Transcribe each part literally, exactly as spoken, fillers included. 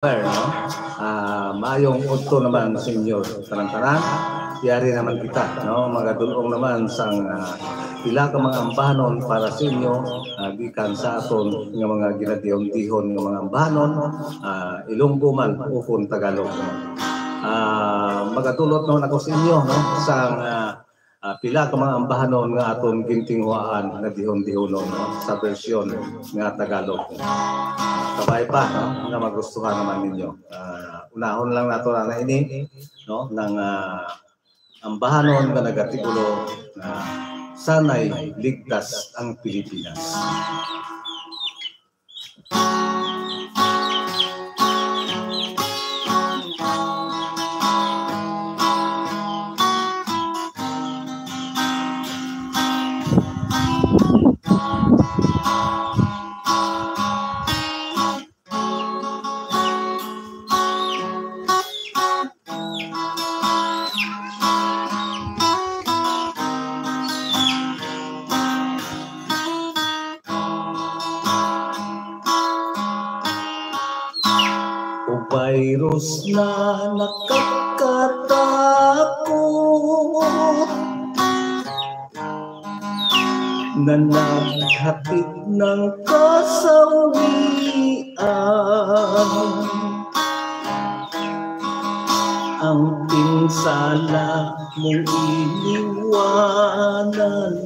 Sir, no? Ah, maayong udto naman sa inyo tanan-tanan. Yari naman kita, no? Magadul-ong naman sang, ah, pila ka mga ambahanon para sa inyo, ah, gikan sa aton nga mga ginadihon-dihon nga mga ambahanon, ah, Ilonggo man ukon Tagalog, no? Ah, magadulot naman ako sa inyo, no? Sang, ah, ah, pila ka mga ambahanon nga aton gintinguhaan nga dihon-dihonon, no, sa bersyon nga Tagalog. Kabay pa, no, nga magustuhan naman ninyo. Ah, unahon lang nato na ini, no, nang, ah, ambahanon nga nagatitulo nga Sana'y Ligtas ang Pilipinas. O virus na nakakatakot, na naghatid ng kasawian. Ang pinsala mong iniwanan,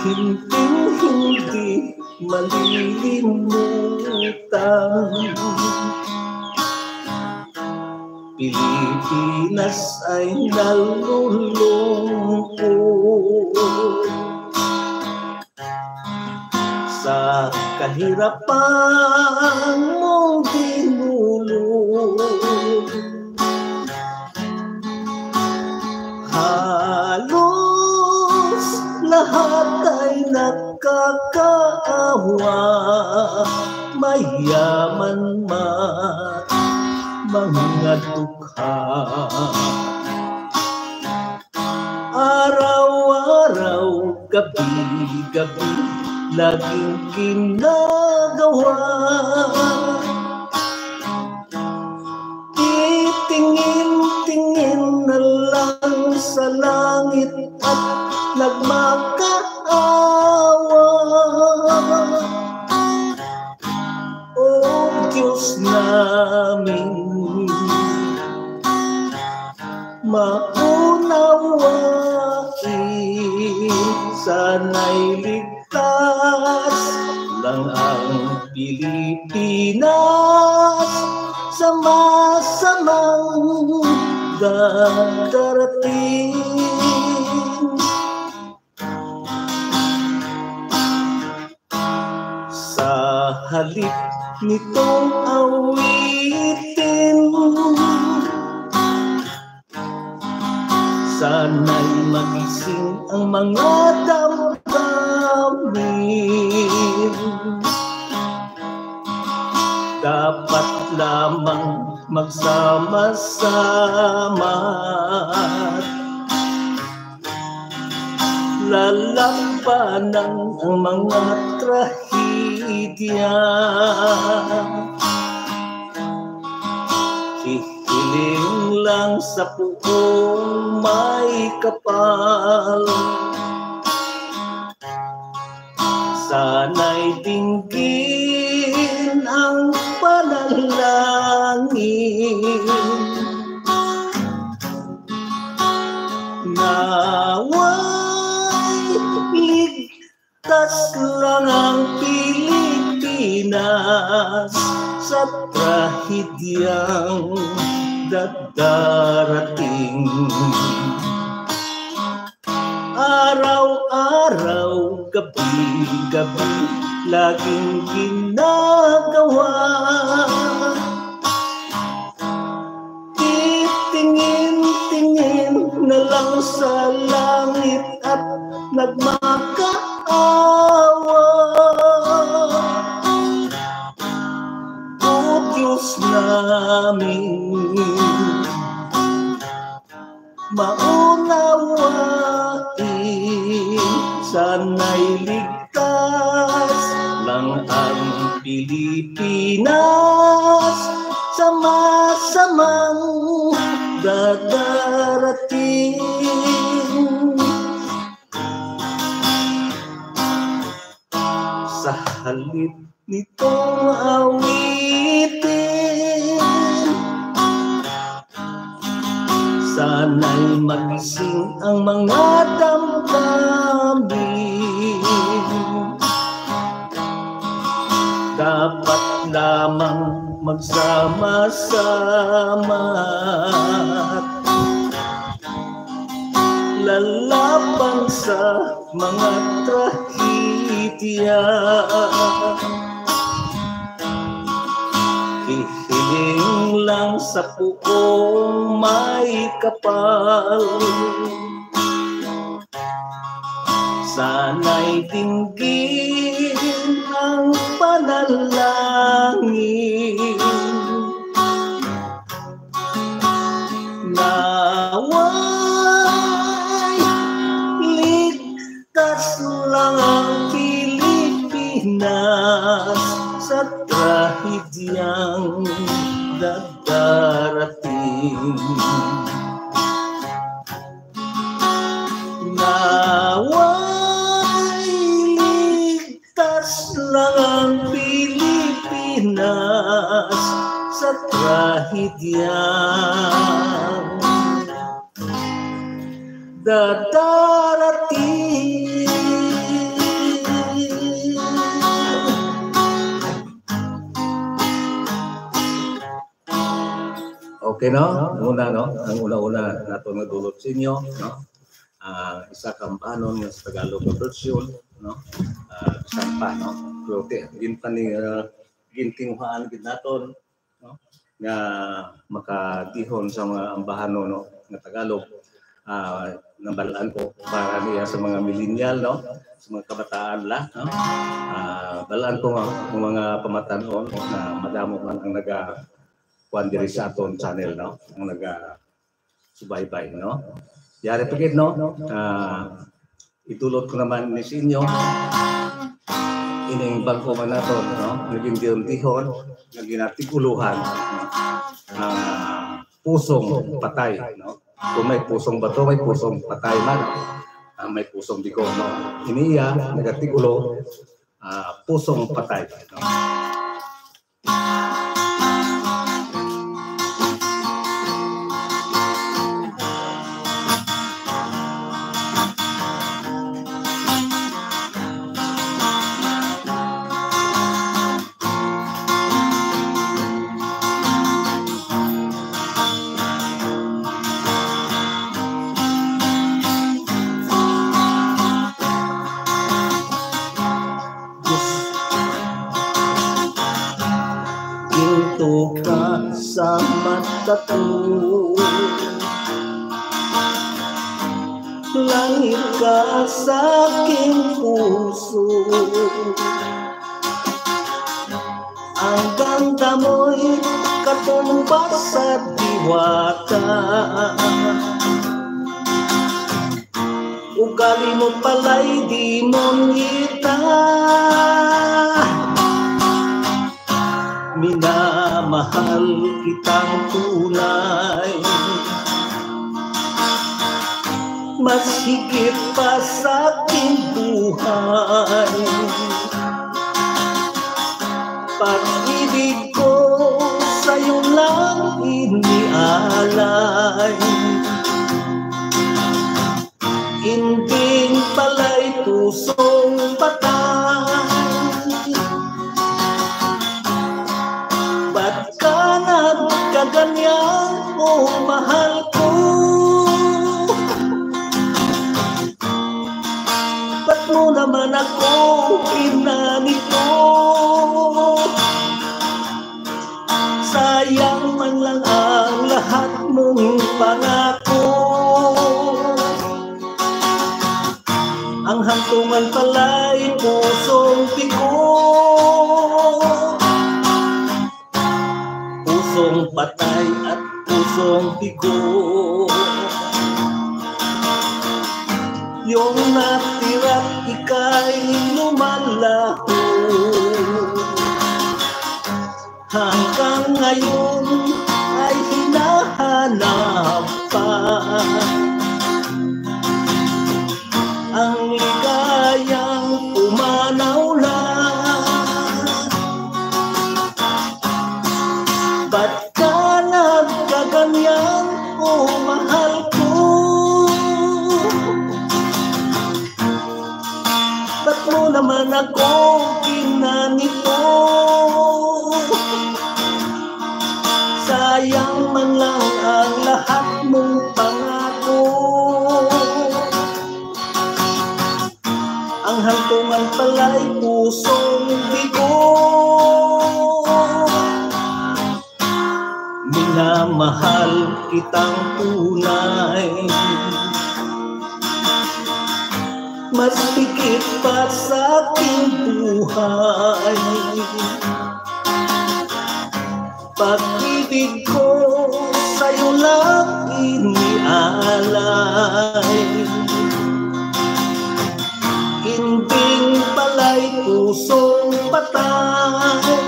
hinding hindi malilimutan. Pilipinas ay nalulungkot sa kahirapan mong dinulot. Halos lahat ay nakakaawa, mayaman man, mga dukha. Araw-araw, gabi-gabi, laging ginagawa. Titingin-tingin na lang sa langit at nagmakaawa. O Diyos namin, maunawai, sana'y ligtas lang ang Pilipinas sa masamang darating. Sa halip nitong awitin, sana'y magising ang mga damdamin. Dapat lamang magsama-sama, lalabanan ang mga trahedya. Hihiling lang sa puong may kapal, sana'y dinggin ang panalangin. Nawa'y ligtas lang ang Pilipinas sa trahedyang dadarating. Araw-araw, gabi-gabi, laging ginagawa. Titingin-tingin na lang sa langit at nagmakaawa. O Diyos namin, maunawai, sana'y ligtas lang ang Pilipinas sa masamang dadarating. Sa halip nitong awitin, sana'y magising ang mga damdamin. Dapat lamang magsama-sama, lalaban sa mga trahedya. Hihiling lang sa puong may kapal, sana'y dinggin ang panalangin. Naway ligtas lang ang Pilipinas sa trahedyang darating. Naway ligtas lang ang Pilipinas sa trahedyang dadarating. Okay, no? Ang una, no? Ang una-una nato nga dulot sa inyo, no? Ah, isa ka ambahanon nga sa Tagalog nga version, no? Ah, sampa, no? Pero ti-, gin-, pani-, ah, gintinguhaan gid naton, no? Nga makadihon sa mga ambahanon, no? Nga Tagalog, ah, nabal-an ko para niya sa mga millennial, no? Sa mga kabataan la, no? Ah, bal-an ko nga ang mga pamatan-on na madamo man ang naga-, kuwan diri sa aton channel, no? Ang naga-, subaybay, no? Yari pa gid, no? Ah, idulot ko naman ni sa inyo ining bag-o man naton, no? Nga gindihon-dihon, nga ginatig-ulohan, no? Ah, pusong patay, no? Kung may pusong bato, may pusong patay man. Ah, may pusong biko, no? Ini iya, nagatig-ulo, ah, pusong patay, no? Ginto ka sa mata ko, langit ka sa aking puso. Ang ganda mo'y katumbas sa diwata. Ugali mo pala'y demonyita. Minamahal kitang tunay, mas higit pa sa aking buhay. Pag-ibig ko sa'yo lang inialay. Inding pala'y pusong patay. Ba't ka nagkaganyan, oh mahal ko? Ba't mo naman ako pinanito? Sayang man lang ang lahat mong pangako. Ang hantungan pala'y pusong bigo, pusong patay at pusong bigo. Yung natira't ika'y lumalaho. Hanggang ngayon ay hinahanap pa ang ligayang pumanaw lang. Ba't ka nagkaganyan, o mahal ko? Ba't mo naman ako ginanito? Sayang man lang ang lahat mong pangako. Ang hantungan pala'y pusong bigo. Minamahal kitang tunay, mas higit pa sa aking buhay. Pag-ibig ko sa'yo lang inialay. Inding pala'y pusong patay.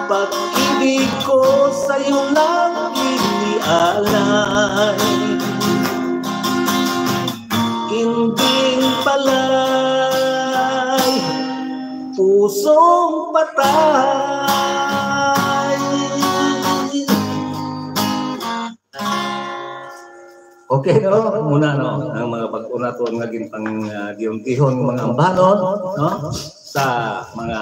Pag-ibig ko sa'yo lang inialay. Inding pala'y pusong patay. Okay, no? Muna, no? Ang mga bag-o naton nga gintang, ah, gihon-gihon nga mga ambanon, no? Sa mga,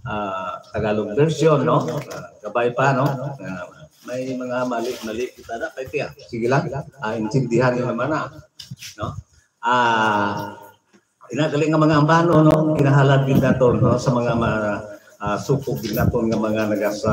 ah, Tagalog version, no? Ah, kabay pa, no? Ah, may mga mali-mali kita na kay tiya. Sige lang. Ah, intindihan niyo naman na, no? Ah, ina gali nga mga ambanon, no? Ginahalad gid naton, no? Sa mga ma-, ah, suko gid naton nga mga naga sa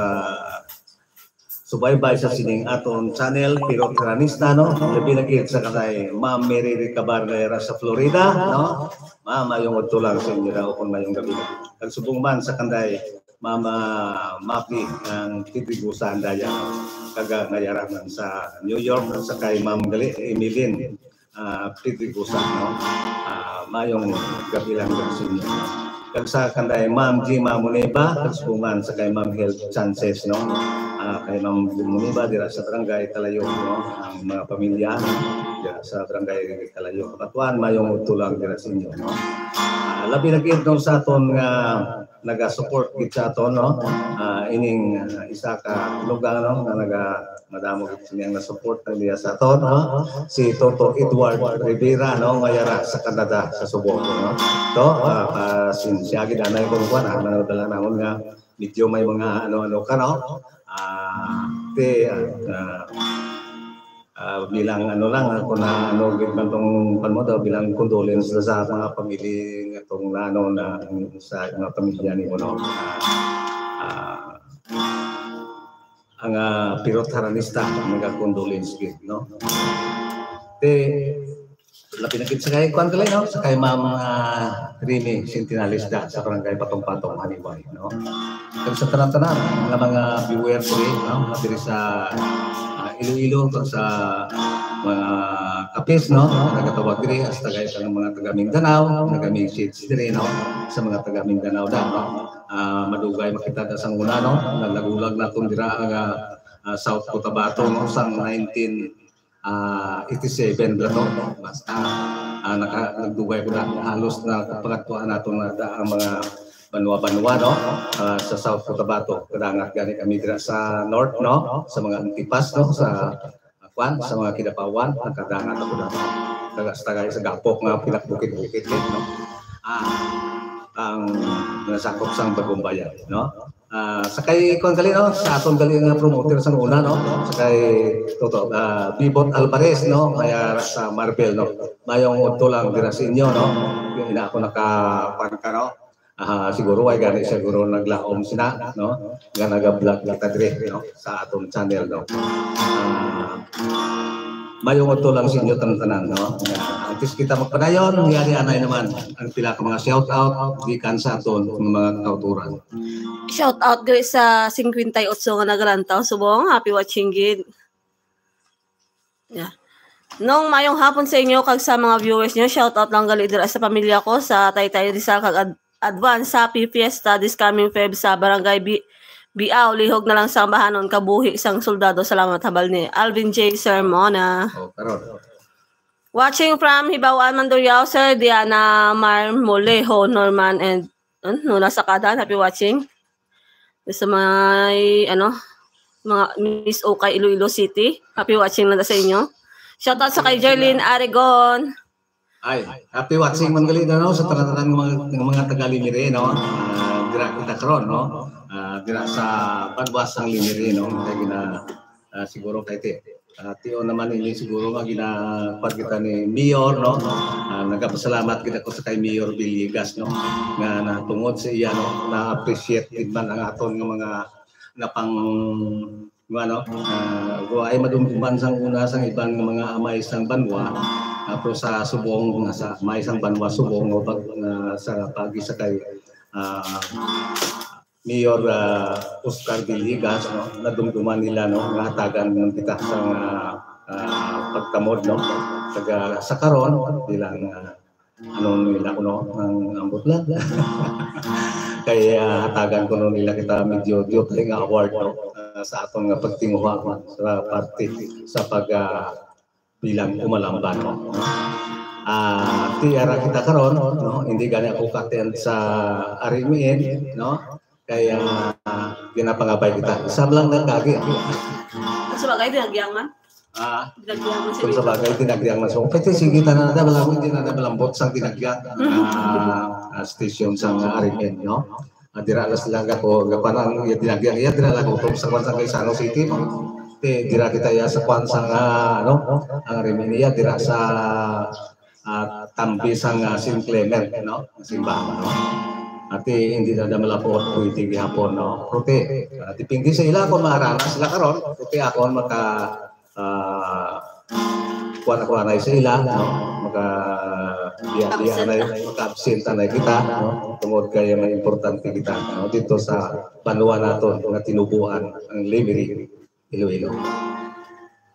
subaybay sa sining aton channel, Pirot Haranista, no? Labi na gid sa kanay Ma'am Mary Recabar nga yara sa Florida, no? Ma'am, mayong udto lang sa inyo daw kung mayong gabi. Kag subong man sa kanday Mama Mapi ang Pedregosa andaya, kag, ah, nga yara man sa New York, sa kay Ma'am gali, Emeline, ah, Pedregosa, no? Ah, mayong gabi lang sa inyo. Kag sa kanday Ma'am Jima Muniba, kag subong man sa kay Ma'am Health Chances, no? Ah, kay Ma'am Muniba, dira sa barangay Kalayo, no? Ang mga pamilya, dira sa barangay Kalayo. Kabatuan, mayong udto lang dira sa inyo, no? Ah, labi na gid, no, sa aton nga naga-support gid sa aton, no? Ah, ining, ah, isa ka lugar, no, nga naga-, madamo gid sini ang na-support na niya sa aton, no? Si Toto Edward Rivera, no, nga yara sa Canada, sa Subo, no? To, ah, ah, sin-, siya gid anay ko kuan, ah, nagdala namon nga medyo may mga ano-ano ka, no? Ah, te, ah, ah, ah, bilang ano lang, ah, kung na, ano, gid man tong, kuwan mo daw, bilang condolence na sa mga pamilya nga tong na, ano, na, sa mga pamilya ni mo, no? Ah, ah, ang, ah, Pirot Haranista, nagakondolence gid, no? Te, labi na gid sa kay, kuwan ka lang, no? Sa kay Ma'am, ah, Remy Sentinalista sa Barangay Patong-Patong, Haniway, no? Kag sa tanan-tanan nga mga viewer diri, no? Nga diri sa, ah, Iloilo, kag sa mga Capiz, no? Nagatawag diri, hasta kay sa mga taga Mindanao, naga-message diri, no? Sa mga taga Mindanao da, no? Ah, madugay makita ta sang una, no? Nalagulag naton dira ang, ah, ah, South Cotabato, no? Sang nineteen, ah, eighty-seven bala to, no? Basta, ah, naka-, nagdugay ko na, halos na pagatuan nato na da ang mga banwa-banwa, no? Ah, sa South Cotabato, kadangat gani kami dira sa north, no? Sa mga Antipas, no? Sa, ah, kwan, sa mga Kidapawan, nakadangat ako na. Taga, taga sa Gapok nga pinakbukid-bukid, no? Ah, ang nasakop sang Bagumbayan, no? Ah, sa kay, kuwan gali, no? Sa aton gali nga promoter sang una, no? Sa kay Toto, ah, Bibot Alvarez, no? Kaya sa Marbel, no? Mayong udto lang dira sa inyo, no? Yung ina ako naka-, kuwan ka, no? Ah, siguro, ay gani siguro naglaom sina, no? Nga naga-vlog kita dire, no? Sa aton channel, no? Ah, mayong udto lang sa inyo tanan-tanan, no? Antes kita magpadayon, yari anay naman ang pila ka mga shout out gikan sa aton nga mga kauturan. Shout out gali sa singkwenta y otso nga nagalantaw subong. Happy watching gid. Yeah. Nung mayong hapon sa inyo kag sa mga viewers nyo, shout out lang gali dira sa pamilya ko sa Taytay Rizal kag Ad-, advance happy fiesta this coming Feb sa Barangay Bi-, Biao, lihog na lang sa ambahanon, kabuhi sang soldado. Salamat, hambal ni Alvin J Sermona. Oh, karon. Watching from Hibaw-an, Mandurriao, Sir Diana Marmolejo, Norman, and, uh, Nona Sakadan. Happy watching. Sa may, ano, mga Miss Ukay, Iloilo City. Happy watching na sa inyo. Shout out sa kay Jerlyn Aregon. Ay, happy watching man gali na, no, sa tanan-tanan nga mga, nga mga taga Limiri, no? Ah, dira kita karon, no? Ah, dira sa Banwa sang Limiri, no? Kay gina-, ah, siguro kay ti-, ah, tion naman ini siguro nga gina-, kuwan kita ni Mayor, no? Ah, nagapasalamat kita ko sa kay Mayor Villegas, no? Nga natungod sa iya, no? Na-appreciate gid man ang aton nga mga napang, ano, ah, wa ay madumduman sang una sang iban nga mga amay sang banwa, ah, pero sa subong, nga sa amay sang banwa subong, o pag, ah, sa pagi sa kay, ah, Mayor, ah, Oscar Villegas, no, nadumduman nila, no, nga hatagan man kita sang, ah, ah, pagtamod, no, taga sa karon bilang, ah, ano nila kuno ang ambot lang. Kay, ah, hatagan kuno nila kita medyo diyutay nga award, no, ah, sa aton nga pagtinguha, no, sa parte sa pag, ah, bilang umalamban, no. Ah, ti ara kita karon, no, hindi gani ako ka-attend sa R M N, no, kay, ah, ginapangabay kita. Isa lang lang kagi. Sa bagay, dinagyang man. Ah, Dinagyang man si kung sa Bibi. Bagay, dinagyang man. So, pwede, sige, tanan na, wala ko, hindi na namalambot sang dinagyang, ah, ah, station sang R M N, no? Ah, dira lang sila ako, gapanang, yung dinagyang, yan, dira lang ako, sa kwan sa Gaisano City, no? Te, dira kita ya sa kwan sa, ah, ano, ang R M N niya, dira sa, ah, tambi sang, ah, Saint Clement, no? Simbahan, no? Ati, hindi na naman ako pwede gihapon, no? Pero te, ah, depende sa ila kung maarana sila karon, pero te, ako ang maka, ah, kuwan ako anay sa ila, no? Maka, biya, biya Absent anay, na. Maka-absent anay kita, no? Tungod kaya may importante kita, no? Dito sa banwa naton nga tinubuan, ang Limiri, Iloilo.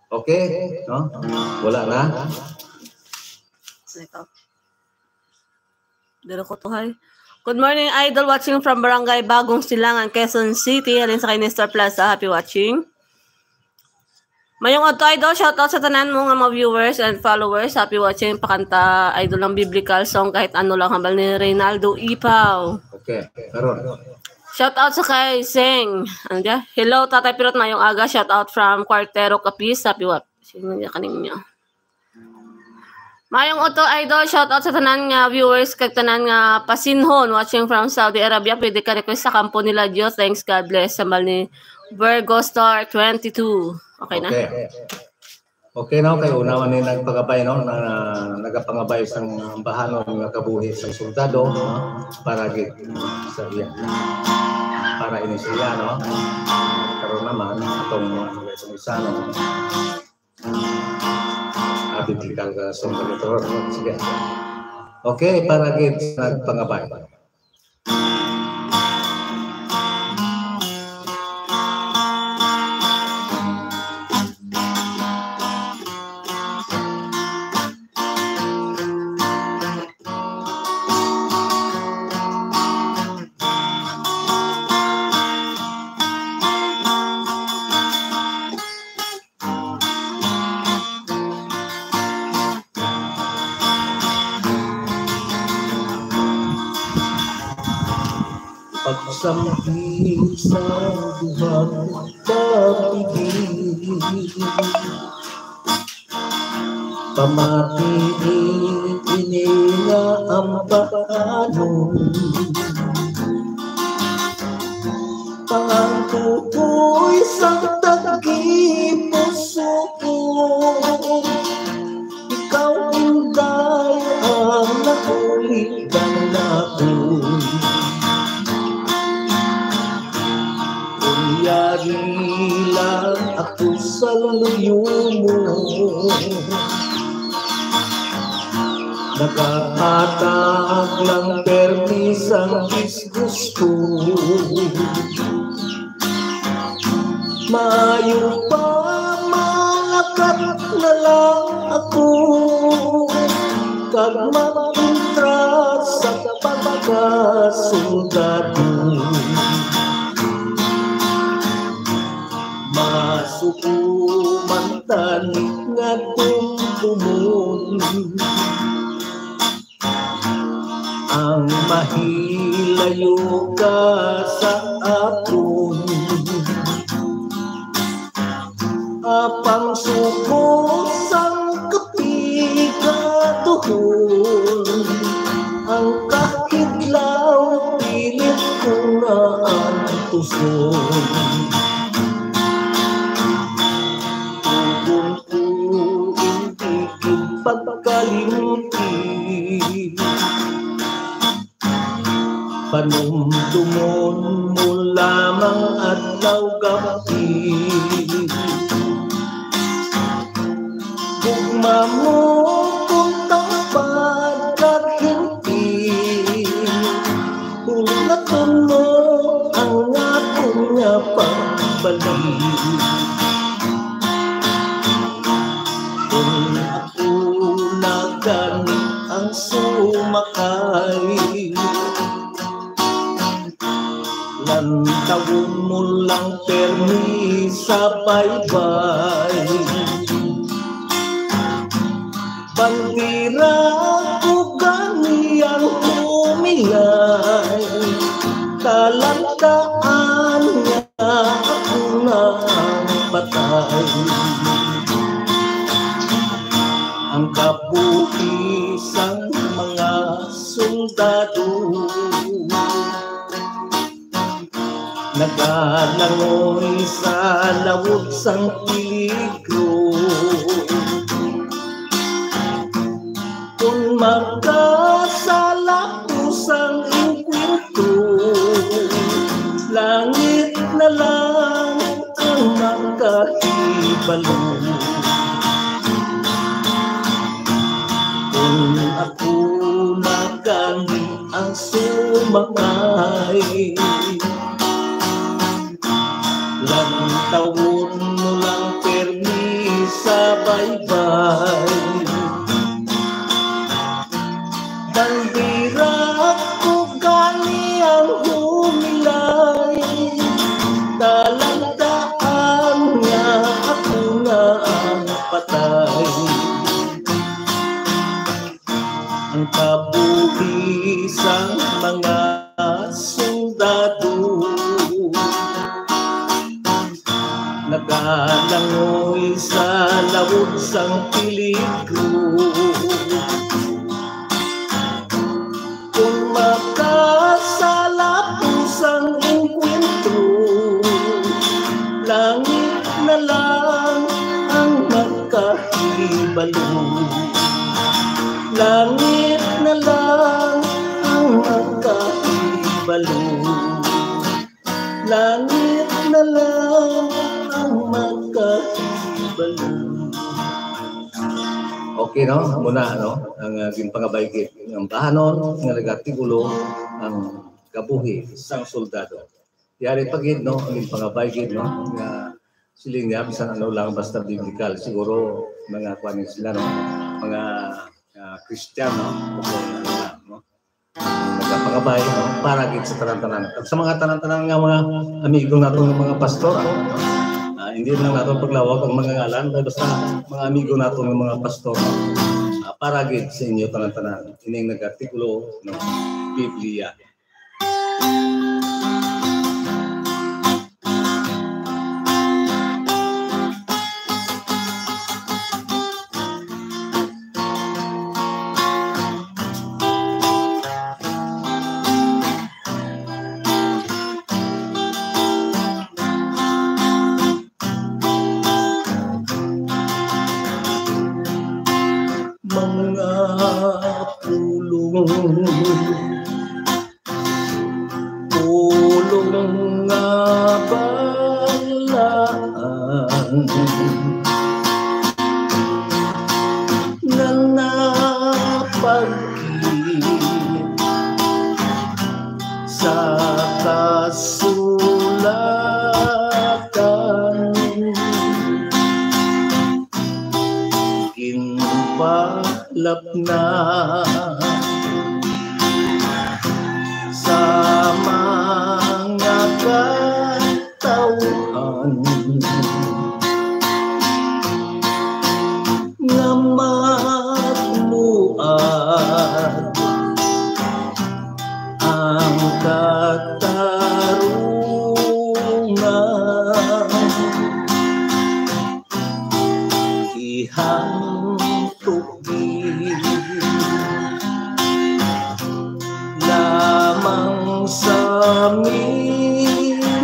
Okay, no? Wala na? Ito. Dira ko to, hay. Good morning, Idol. Watching from Barangay Bagong Silangan, Quezon City. Halin sa kay Nestor Plaza. Happy watching. Mayong adto, Idol. Shout out sa tanan mo nga mga viewers and followers. Happy watching. Pakanta, Idol, ng biblical song, kahit ano lang, hambal ni Reynaldo Ipaw. Okay, karon. Shout out sa kay Seng. Ano dia? Hello, Tatay Pirot. Mayong aga. Shout out from Cuartero, Capiz. Happy wa-, sino niya kaninyo? Mayong adto, Idol. Shout out sa tanan nga viewers kag tanan nga pasinhon watching from Saudi Arabia. Pwede ka request sa Kampo ni Ladyo. Thanks, God bless. Hambal ni Virgo Star twenty-two. Okay na? Okay. Okay, no? Kay una man ni nagpangabay, no? Na, nagapangabay sang bahanon nga kabuhi sang soldado, no? Para gi-, sa iya. Para ini sa iya, no? Karon naman, atong, atong isa, no? Ah, biblical nga song nga ito. Sige. Okay, para gid sa pangabay. Pagsampi sa duha ka pigil, pamati ini nga ampahanon. Pangangkukoy sang tagipusoon, ikaw, Inday, ang nakulitan nakon. Kung yari lang ako sa luyo mo, nagahatag lang permi sang disgusto. Maayo pa malakat na lang ako kag mag-entra sa pag- kasundado. Masuko man tani nga dumdumon ang mahilayo ka sa akon. Apang suko sang kapigaduhon, ang kahidlaw pilit ko nga antuson. Tugon ko indi gid pagkalimti, panumdumon mo lamang adlaw gab-i. Gugma mo kung tapad kag hindi, hulaton mo ang akon nga pagbalik. Kung ako na gani ang sumakay, lantawon mo lang permi sa baybay. Bandira ko gani ang humilay, talantaan nga ako na ang patay. Ang kabuhi sang mga sundado nagalangoy sa lawod sang peligro. Kung makasala ko sang engkwentro, langit na lang ang makahibalo. Kung ako na gani ang sumakay, lantawon mo lang permi sa baybay. Bandira ko gani ang humilay, talantaan nga ako na ang patay. Ang kabuhi sang mga sundado nagalangoy sa lawod sang peligro. Kung makasala ko sang engkwentro, langit na lang ang makahibalo. Langit na lang ang makahibalo. Langit na lang ang makahibalo. Okay, no? Muna, no? Ang, ah, ginpangabay gid. Ang bahanon nga nag-artikulo ang kabuhi sang soldado. Yari pa gid, no? Ang ginpangabay gid, no? Nga siling niya, bisan ano lang, basta biblical. Siguro, mga kuwan sila, no? Mga, ah, Christian, no? O kung ano lang, no? Nagapangabay, no? Para gid sa tanan-tanan. At sa mga tanan-tanan nga mga amigo naton nga mga pastor, no? Ah, hindi lang naton paglawag ang mga ngalan, pero basta mga amigo naton nga mga pastor, no? Ah, para gid sa inyo tanan-tanan. Ining nag-artikulo, no? Biblia. Mga pulong, pulong nga balaan nga napagkit sa kasulatan. Ginpalapna memorya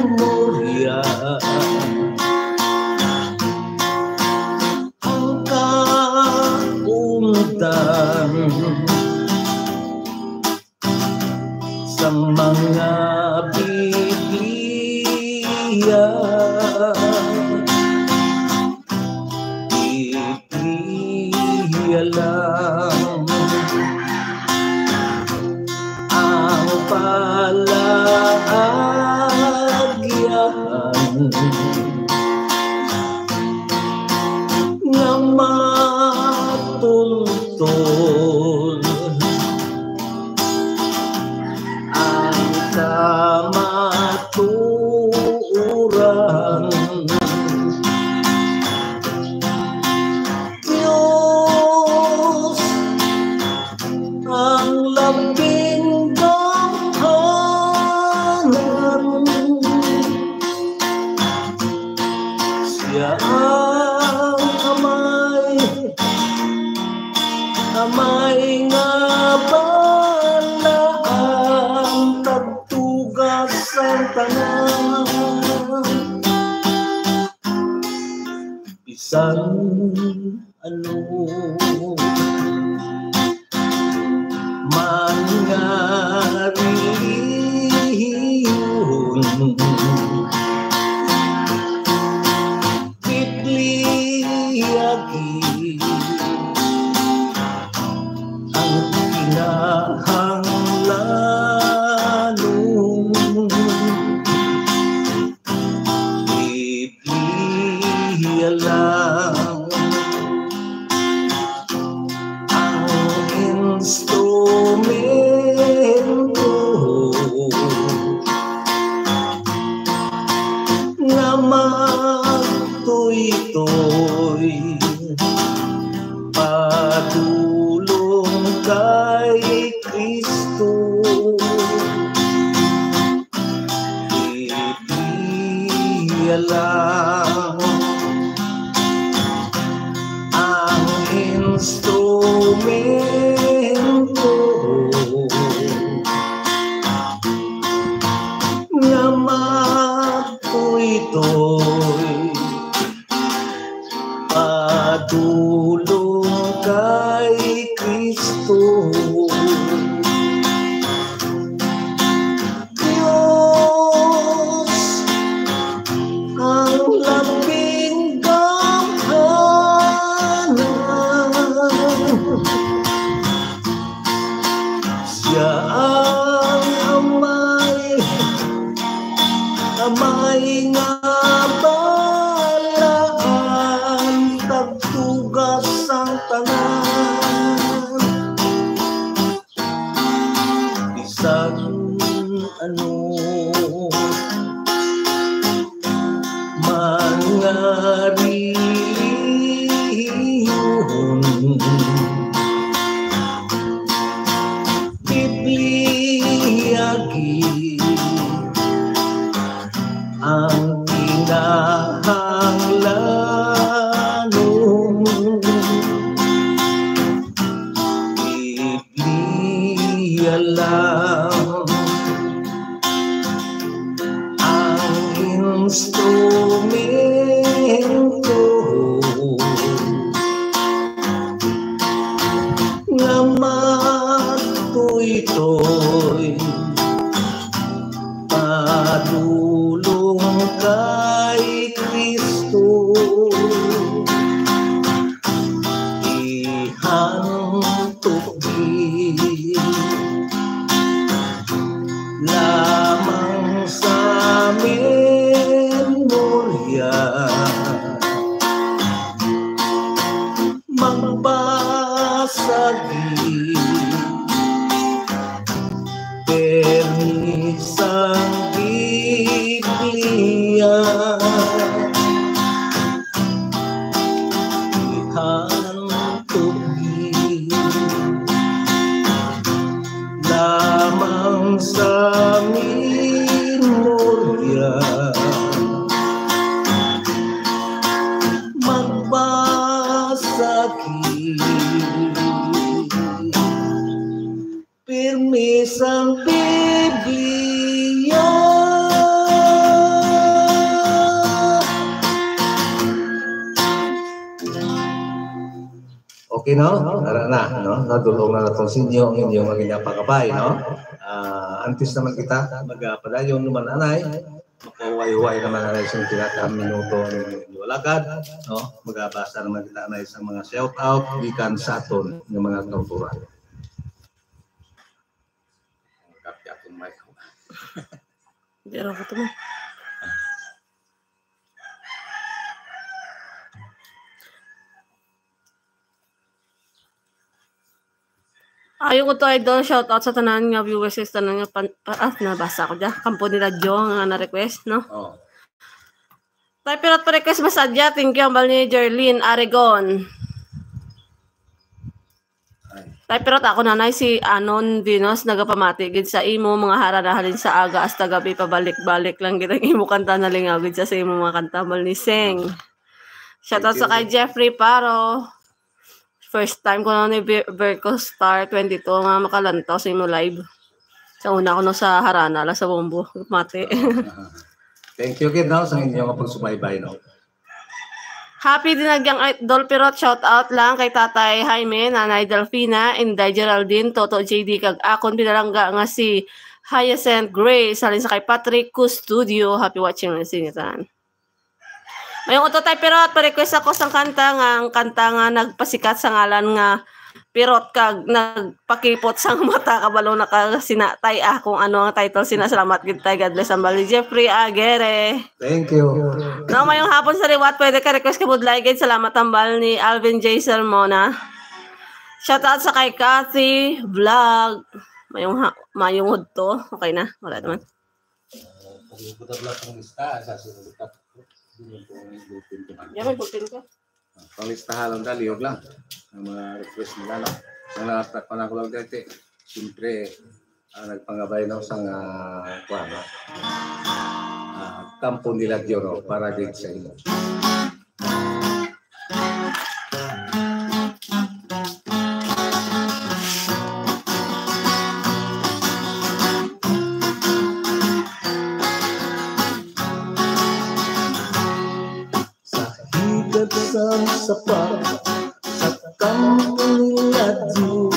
ang kaundang sang mga Biblia. Biblia lang ang palaagyahan nga matultol ang kamatuoran. Dios ang labing gamhanan. Sia ang Amay, Amay nga balaan, tagtuga sang tanan. Bisan ano man nga relihiyon, Biblia gid ang kinahanglanon. Biblia lang ang instrumento nga magtuytoy padulong kay Cristo. Biblia lang ang instrumento nga magtuytoy padulong kay Cristo. Dios ang labing gamhanan. Sia ang Amay, Amay nga balaan, tagtuga sang tanan. Bisan ano man nga relihiyon, Biblia gid ang kinahanglanon. Biblia lang ang instrumento nga magtuytoy padulong kay Cristo. Ihantog gid lamang sa memorya. Magbasa gid pirmi sang No? Ara na, no? Nadulong na naton sa inyo ang inyong mga ginapakabay, no? Ah, antes naman kita magpadayon naman, anay, makahuway-huway naman, anay, sa pinaka minuto ang inyo lagad, no? Magabasa naman kita, anay, sa mga shout out gikan sa aton nga mga kautoran. Ang kape akong mic. Hindi, ako to, man. Ayo ko to, idol. Shout out sa tanan nga viewers, sa tanan nga pan, pa, ah, nabasa ko dyan. Kampo nila Jo nga na-request, no? Oh. Tay Pirot pa-request ba sadya? Thank you, ambal ni Jerlyn Aregon. Ay. Tay Pirot, ako nanay si Anon Venus, nagapamati gid sa imo mga harana halin sa aga hasta gabi, pabalik-balik lang gid ang imo kanta, nalingaw gid sa, sa imo mga kanta, ambal ni Seng. Shout out sa kay Jeffrey Paro. First time ko na ni Vir-, Virgo Star twenty-two nga makalantaw sa imo live. Sa una ko no sa harana la sa bombo, mati. Thank you gid, no, sa inyo nga pagsubaybay, no. Happy Dinagyang Idol Pirot, shout out lang kay Tatay Jaime, Nanay Delfina, Inday Geraldine, Toto J D, kag akon pinalangga nga si Hyacinth Grace, halin sa kay Patrick Custodio. Happy watching lang sa inyo tanan. Mayong udto, Tay Pirot, pa-request ako sang kanta nga, ang kanta nga nagpasikat sa ngalan nga Pirot kag nagpakipot sang mata, kabalo na ka sina, Tay, ah, kung ano ang title sina. Salamat gid, Tay. God bless, ambal ni Jeffrey Aguirre. Thank you. No, mayong hapon sa liwat, pwede ka request kay Budlay gid. Salamat, ambal ni Alvin J Sermona. Shout out sa kay Cathy Vlog. Mayong ha-, mayong udto. Okay na, wala naman. Ah, pag-, pag-, pag-, pang lista, sa sunod ka. Yan, may ballpen ko. Ah, panglistahan lang, da, lihog lang. Ang mga request nila, no? Ang last na panahon ko lang dati, siyempre, ah, nagpangabay, no, sa nga, kuwan, no? Ah, Kampo nila Diyo, no? Para gid sa imo. Sa higad sang sapa, sa kampo ni Ladyo,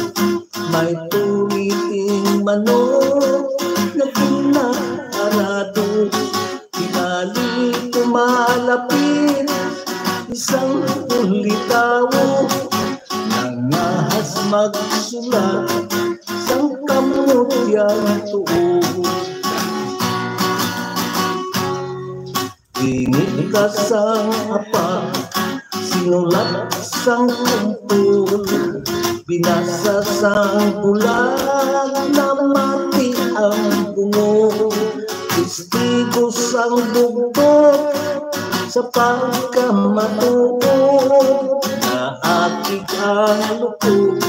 may tumiting manok nga ginaarado. Tingali kumalapit isang ulitawo, nangahas magsulat sang kamot yang tuo. Ini ka sang apa, sinulat sang kumpol, binasa sang bulag, namati ang bungol. Testigo sang bugtong sa pagkamatuod, naakig ang lukog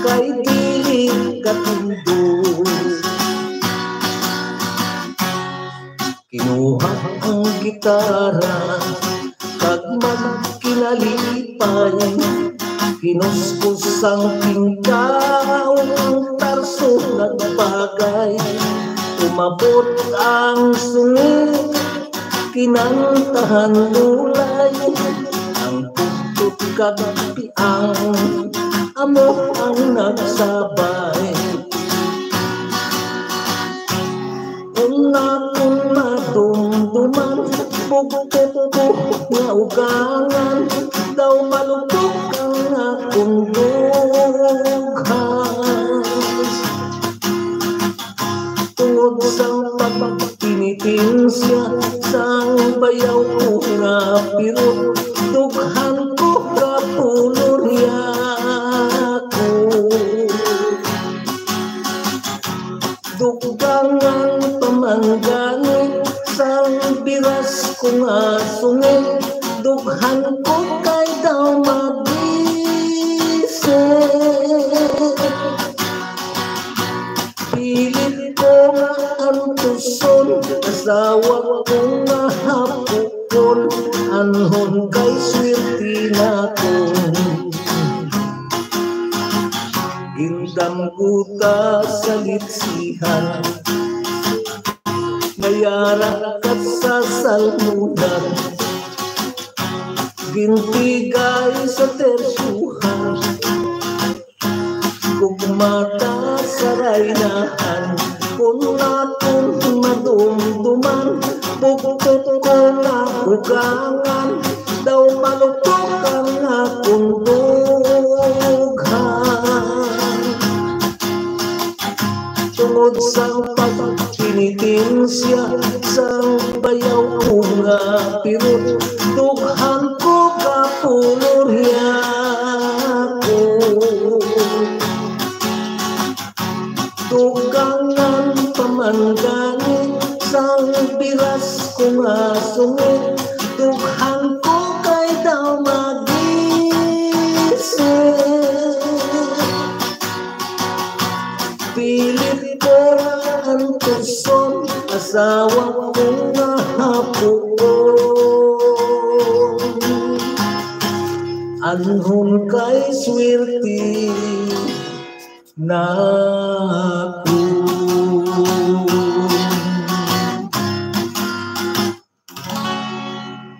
kay dili katindog. Kinuha ang gitara kag magkinalipay, kinuskus ang tingkaw, ang tarso nagpagay. Umabot ang sungi, kinantahan lulay, ang pugtot kag piang amo ang nagsabay. Ang akon madumduman, bugtot ko nga ugangan, daw malupok ang akon dughan. Tungod sa pagpinitensya sang bayaw ko nga pirot, dughan ko kapulorya ko. Dugangan pa man gani sang biras ko nga sungi, dughan ko kay daw mabisi. Pilit ko nga antuson, asawa ko nga hapukon, anhon kay swerte naton. Gindamgo ta sa litsihan, mayara ka sa salmunan, gintigay sa tersyuhan, Mata sa raynahan, kun akon madumduman, buktot ko na ugangan, daw malupok ang akon dughan. Tungod sa pagpinitensya sang bayaw ko nga pirot, dughan ko kapulorya ko. Dugangan pa man gani sang biras ko nga sungit, dughan ko kay daw magising. Pilit ko antuson, asawa ko nga hapuon. Anhon kay swerte na ako.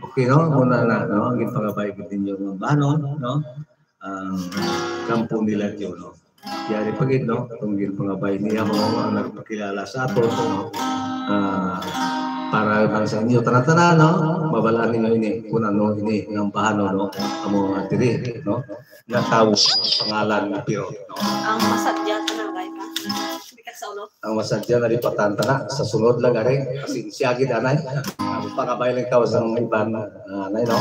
Okay, no? Muna na, no? Ang ginpangabay gid ninyo nga banon, no? Ang kampo nila Diyo, no? Yari pa gid, no? Itong ginpangabay niya, mga ang nagpakilala sa ato, no? Ah, para man sa inyo, tanan-tanan, no? Mabalaan ninyo ini, kung ano ini, ang bahano, no? Amo nga diri, no? Nga tawo, pangalan nga Piro, no? Ang masadya, tanang gay pa. Hindi ka sa ulo. Ang masadya na lipatan ta na. Sa sunod lang, gari. Pasensya gid, anay. Ang pangabay lang ikaw sa mga iban, ah, anay, no?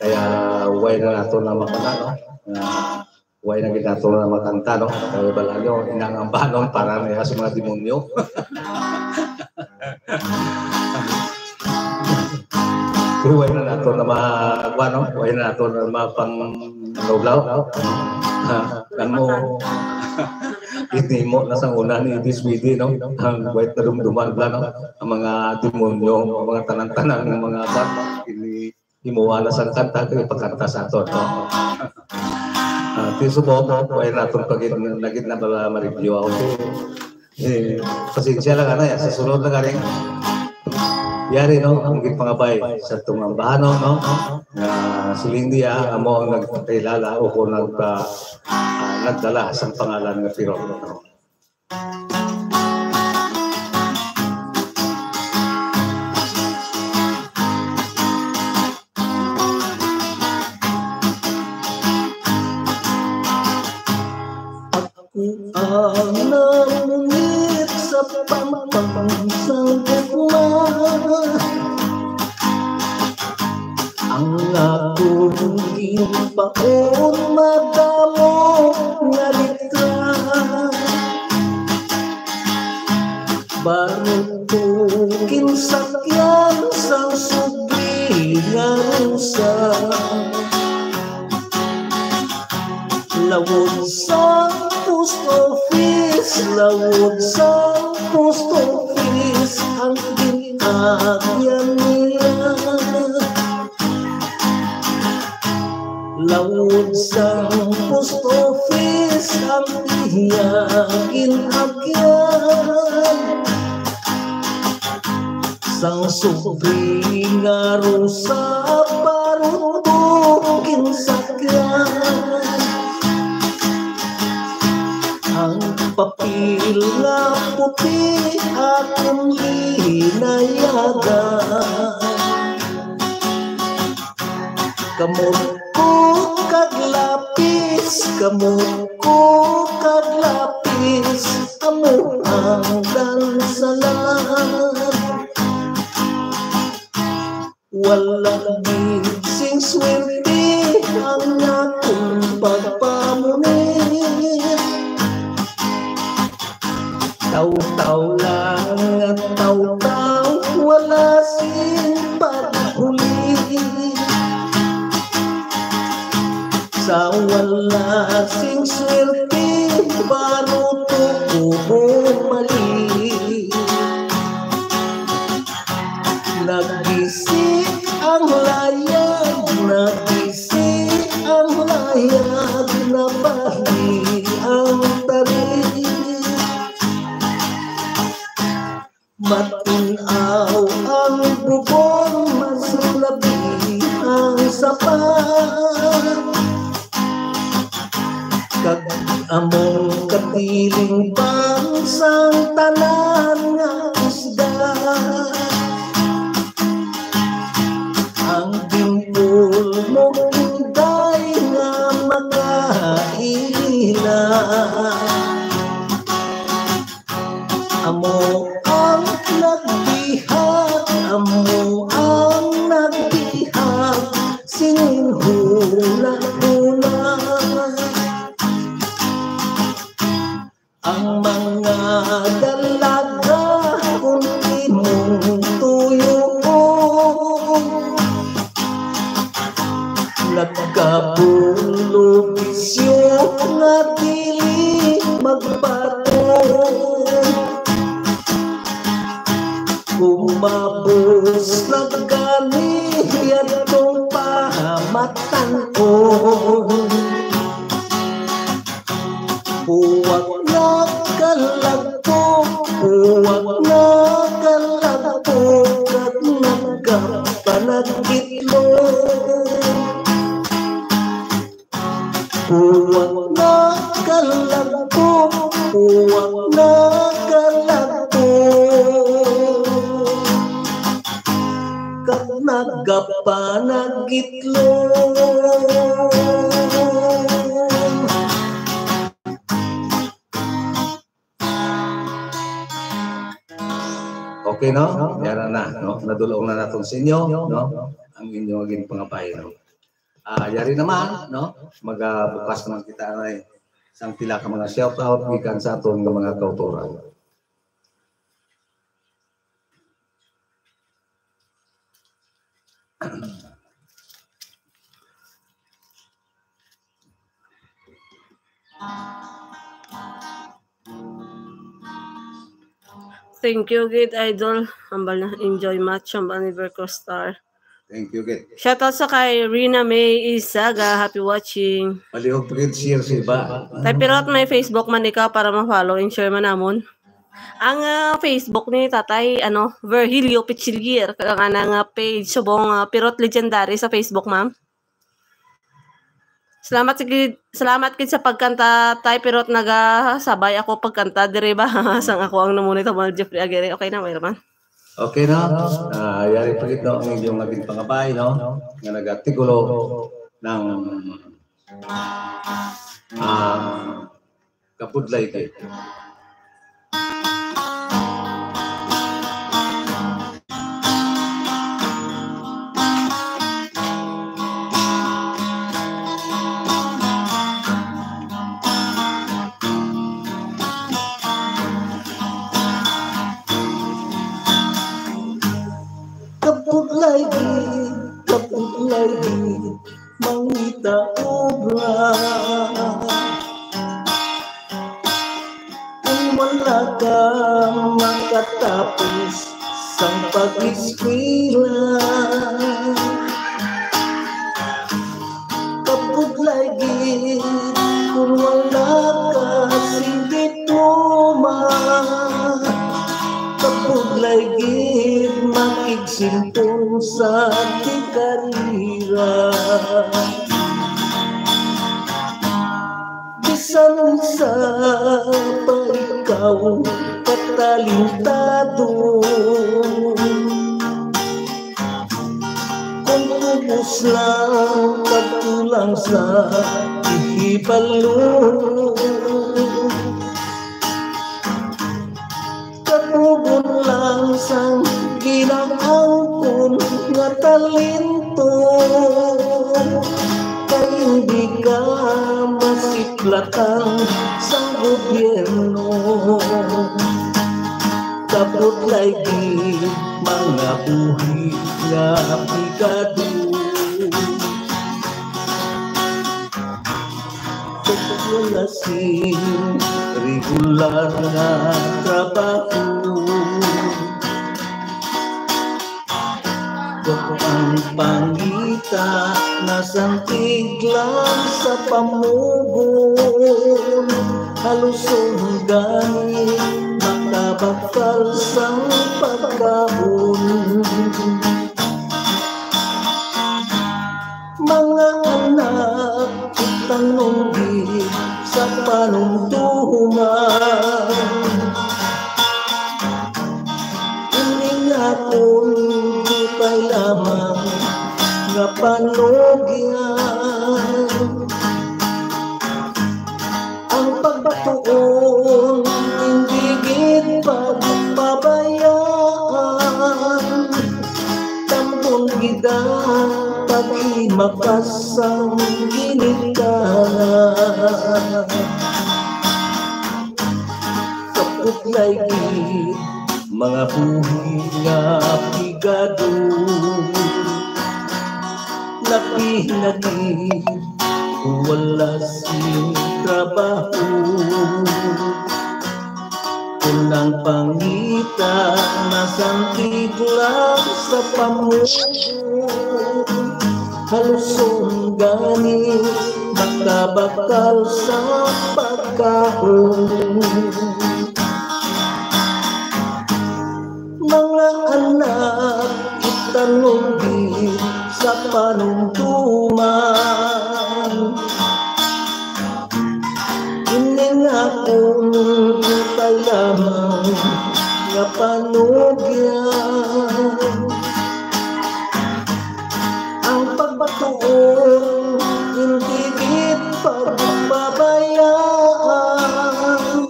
Kaya, way na nato na makana, no? Ah, way na gid nato na makanta, no? Kaya bala nyo, inang ang banon para na sa mga demonyo. Pero way na nato na ma-, kuwan, no? Way na nato na mapang-, lawlaw. Ah, kan mo, ginimo na sang una ni Idis Widi, no? Ang way na dumduman bala, no? Ang mga demonyo, ang mga tanan-tanan, ang mga bag, ini, himuha na sang kanta, kay ipakanta sa aton, no? Ah, ti subok, way na naton pagin-, nagid na bala ma-review ako. Eh, pasensya lang, anay, sa sunod na galing. Yari, no, ang gipangabay sa atong ambahanon, no? Nga si Lindy, ah, amo ang nagpakilala o kung nagpa-, ah, nagdala sang pangalan nga Piro, no? Ako ang namunit sa pampang sang gugma. Ang akong ginpaon madamo nga litra. Baruto ginsakyan sang subli nga rusa. Lawod sa post office, lawod sa post office, ang gin-agyan niya. Lawod sang post office ang iya gin-agyan. Sang subli nga rusa, baruto ginsakyan. Ang papel nga puti akong linayagan. Kamot ko kag lapis, kamot ko kag lapis, amo ang dansalan. Wala gid sing swerte ang akon pagpamunit. Taw-taw lang nga taw-taw, wala sing paghuli. Sa wala sing swerte, baruto ko bumalik. Nagisik ang layag, nagisik ang layag, nabali ang tarik. Matin-aw ang bubon, mas labi ang sapa. Kag among kati Siling bang sang tanan nga isda, ang dimpol mo, Inday, nga makaila. Amo ang nagdihag, amo ang nagdihag, sining hula-hula. Ang mga dalaga, kung imong tuyo, nagkabulog bisyo nga dili magbato. Umabos na gani yadtong pamatan-on. Buwag na kalagpo, buwag na kalagpo, kag nagkapanag-itlog. Buwag na kalagpo, buwag na kalagpo, kag nagkapanag-itlog. Okay, no? Yara na, no? Nadul-ong na naton sa inyo, no? Ang inyong ginpangabay, no? Ah, yari naman, no? Magabukas naman kita na sang pila ka mga shout out gikan sa aton nga mga kautoran. Thank you, gid, idol. Hambal na, enjoy match, hambal ni Verco Star. Thank you, gid. Shout out sa kay Rina May Isaga. Happy watching. Palihog pa gid share sa iba. Tay Pirot, may Facebook man ikaw para ma-follow and share man namon. Ang, ah, Facebook ni Tatay, ano, Virgilio Pichillier, kag ang anang, ah, page subong, ah, Pirot Legendary sa Facebook, ma'am. Salamat sa gid, salamat gid sa pagkanta, Tay Pirot, nagasabay ako pagkanta diri ba sang ako ang namunit ang mga Jeffrey Aguirre. Okay na, mayroon man. Okay na. Ah, yari pa gid, no, ang inyong naging pangabay, no, nga nagatigulo ng, ah, kabudlay gid. Kabudlay gid, kabudlay gid, mangita obra. Kung wala ka makatapos sang pag-eskwela, kabudlay gid kung wala ka sing diploma. Kabudlay gid makigsimpon sa ti karira. Bisan sa pa ikaw katalentado, kung ubos lang pagkulang sa ihibalo, katugon lang sang ginaangkon nga talento, kay hindi ka masiplatan sang gobyerno. Kabudlay gid mga buhi nga aplikado. Wala sing regular nga trabaho. Kung ang pangita nasantig lang sa pamugon, halos gani makabakal sang pagkaon. Mga anak, itanom gid sa panumduman. panugyan. Ang pagtuon hindi gid pagpabayaan. Tambon gid ang paghimakas sang ginikanan. Kapot lay gid mga buhi nga pigado. Labi na gid kung wala sing trabaho. Kung ang pangita nasandig lang sa pamuno, halos gani makabakal sa pagkaon. Mga anak, itanong gid sa panumduman. Ini nga akon utay lamang nga panugyan. Ang pagtuon hindi gid pagpabayaan.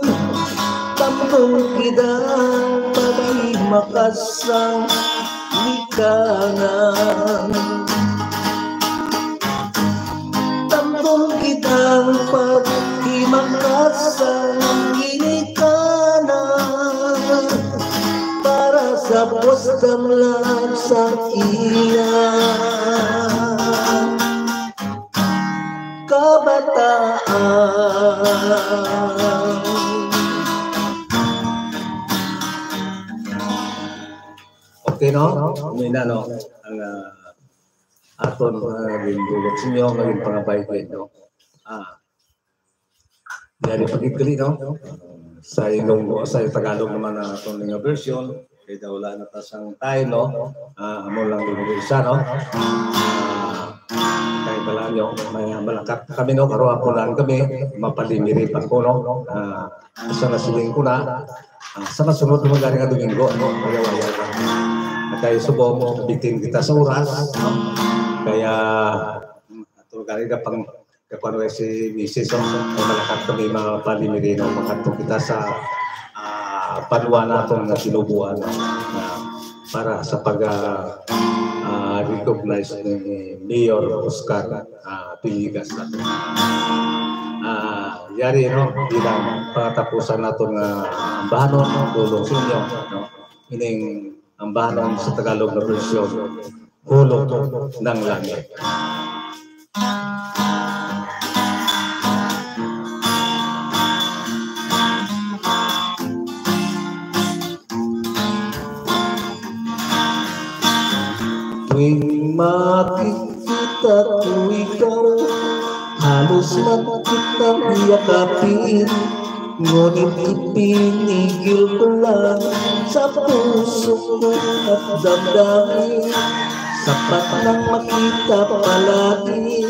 Tambong gid ang paghimakas sang likanan. Tambong gid ang paghimakas sang ginikanan para sa pusdamlag sang ila kabataan. Okay, no? May na, no? Ang, ah, aton, ah, gindulog sa inyo, maging pangabay ko, no? Ah. Yari pagkikli, no? Sa Ilonggo, sa Tagalog naman na aton nga version, kay daw wala na ta sang time, no? Ah, amo lang yung isa, no? Ah, kay pala nyo, may malakat kami, no? Karon ako lang kami, mapalimirit ako, no? Ah, sa nasiling ko na, ah, sa masunod naman gani nga Domingo, ano? Ayaw, ayaw. Kay subong, bitin kita sa oras, no? Kaya, ato gani na pang, kakuan si misis, no? Kay malakat kami, mapalimirit, no? Makadto kita sa, ah, banwa naton nga Kinubuan, no? Na para sa pag, ah, ah, recognize ni Mayor Oscar, ah, Villegas nato. Ah, yari, no, bilang patapusan nato nga ambahanon, no, dulong sa inyo, no, ining ambahanon sa Tagalog nga bersyon, Hulog ng Langit. Tuwing makikita ko ikaw, halos man kitang yakapin. Ngunit ipinigil ko lang sa puso ko at damdamin. Sapat nang makita palagi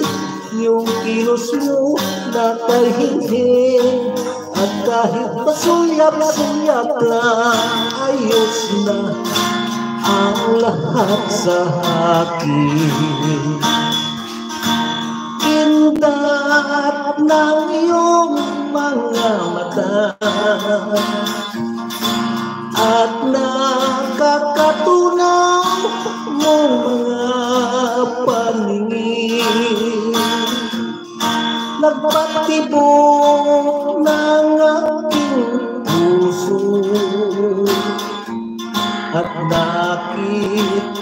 yung kilos mo na tahimik. At kahit pasuyap-suyap lang, ayos na ang lahat sa akin. Kindat ng iyong mga mata at nakakatunaw mong mga paningin. Nagpatibok ng aking puso at nakit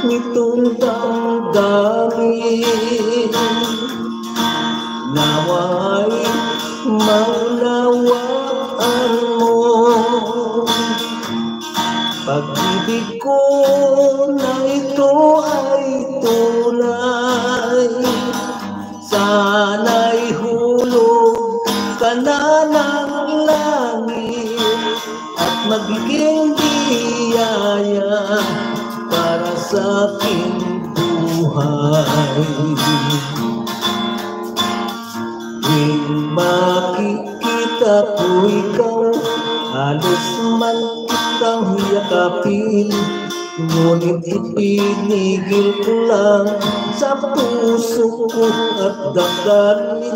nitong damdamin. Nawa'y maunawaan mo. Pag-ibig ko na ito ay tunay. Sana'y hulog ka na ng langit at magiging biyaya para sa aking buhay. Tuwing makikita ko ikaw, halos man kitang yakapin. Ngunit ipinigil ko lang sa puso ko at damdamin.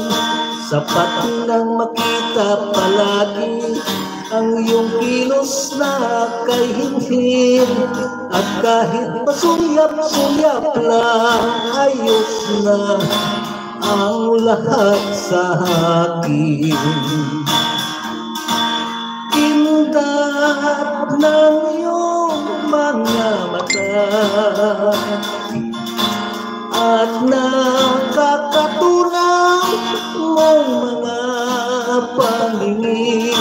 Sapat nang makita palagi ang iyong kilos na kay hinhin. At kahit pasulyap-sulyap lang, ayos na ang lahat sa akin. Kindat ng iyong mga mata at nakakatunaw mong mga paningin.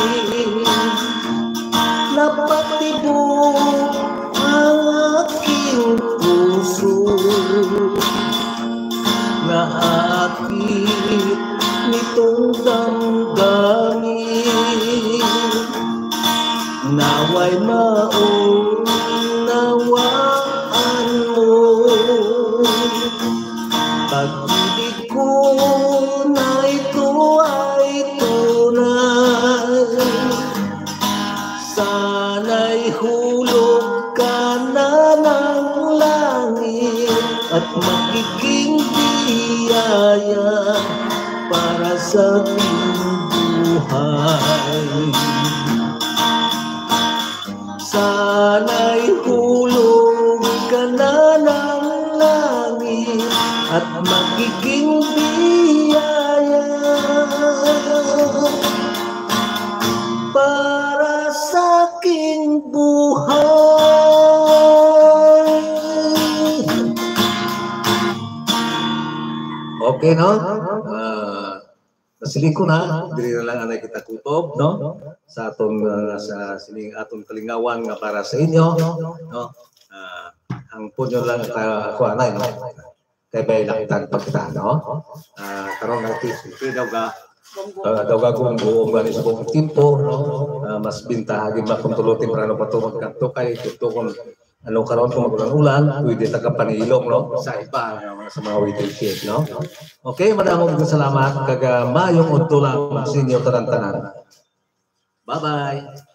Napatibok ang aking puso nga akit nitong damdamin. Naway maunawaan mo, pag-ibig ko na ito ay tunay. Sana'y hulog ka na ng langit at magiging biyaya para sa aking buhay. Sana'y hulog ka na ng langit at magiging biyaya para sa aking buhay. Okay, no? Ah, sa siling ko na, diri na lang anay kita kutob, no? Sa atong, ah, sa sining atong kalingawan nga para sa inyo, no? Ah, ang punyo lang ka, kuha na, no? Kay may laktan pa kita, no? Ah, karon na ti-, ti daw ga, ah, daw ga kung buong gani sa buong timpo, no? Ah, mas bintaha gid makontrol temprano pa to magkanto kay kuto kung ano karon kung mag-ulan-ulan, pwede ta ka panilong, no? Sa iba, nga mga, sa mga waiting shed, no? Okay, madamo nga salamat, kag, ah, maayong udto lang sa inyo tanan-tanan. Bye-bye.